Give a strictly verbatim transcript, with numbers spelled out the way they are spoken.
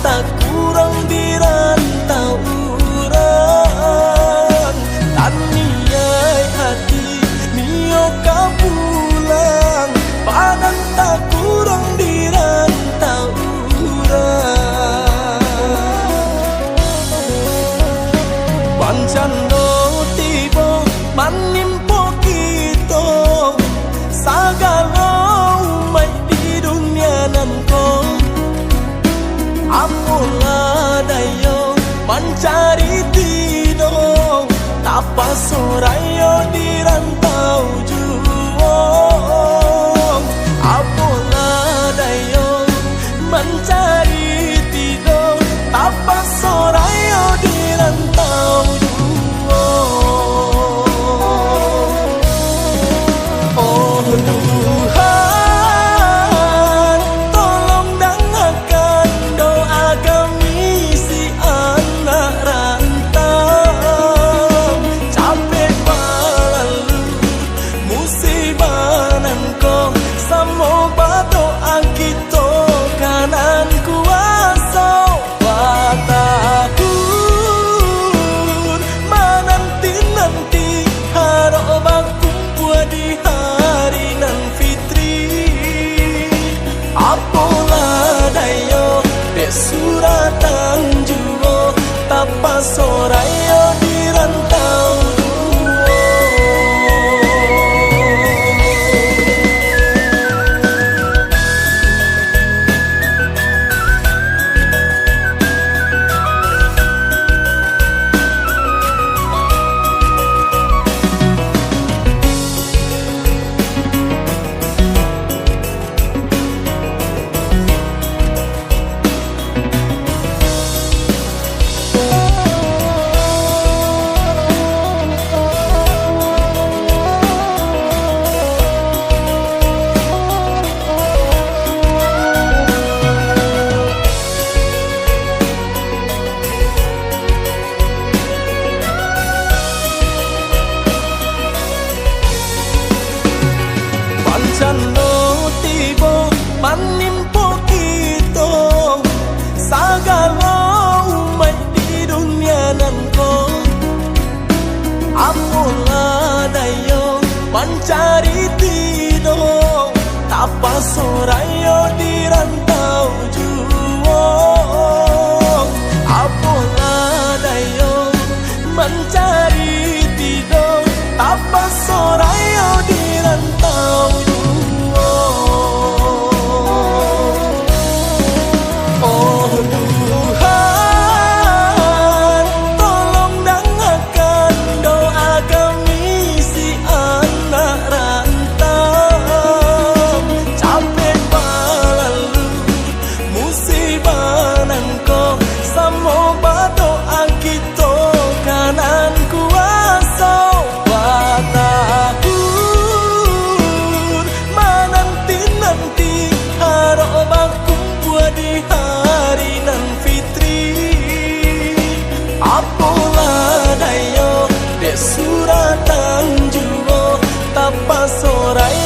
Takurang di rantau urang, taniai ati nio ka pulang, padan takurang di rantau urang. Bancano tibo manimpo kito, sagalo umaik di dunia nan ko. Apolah dayo mancari tido, tapaso rayo di rantau juo. Apolah dayo mancari tido, tapaso rayo di rantau juo. Oh Tuhan, tolong dangakan doa kami si anak rantau. Capek balalu musibah nan ko, samo badoa kito ka nan kuaso. Batahun mananti-nanti, harok bakumpua di hari nan fitri. Apolah dayo, dek suratan juo, tapaso rayo di rantau juo. Bancano tibo manimpo kito, sagalo umaik di dunia nan ko. Apolah dayo mancari tido, tapaso rayo di rantau juo. Apolah dayo mancari tido, tapaso rayo di rantau juo. Oh Tuhan, tolong dangakan doa kami si anak rantau. Capek balalu musibah nan ko, samo badoa kito ka nan kuaso. Batahun mananti-nanti, harok bakumpua di hari nan fitri. Apolah dayo, dek suratan juo, tapaso rayo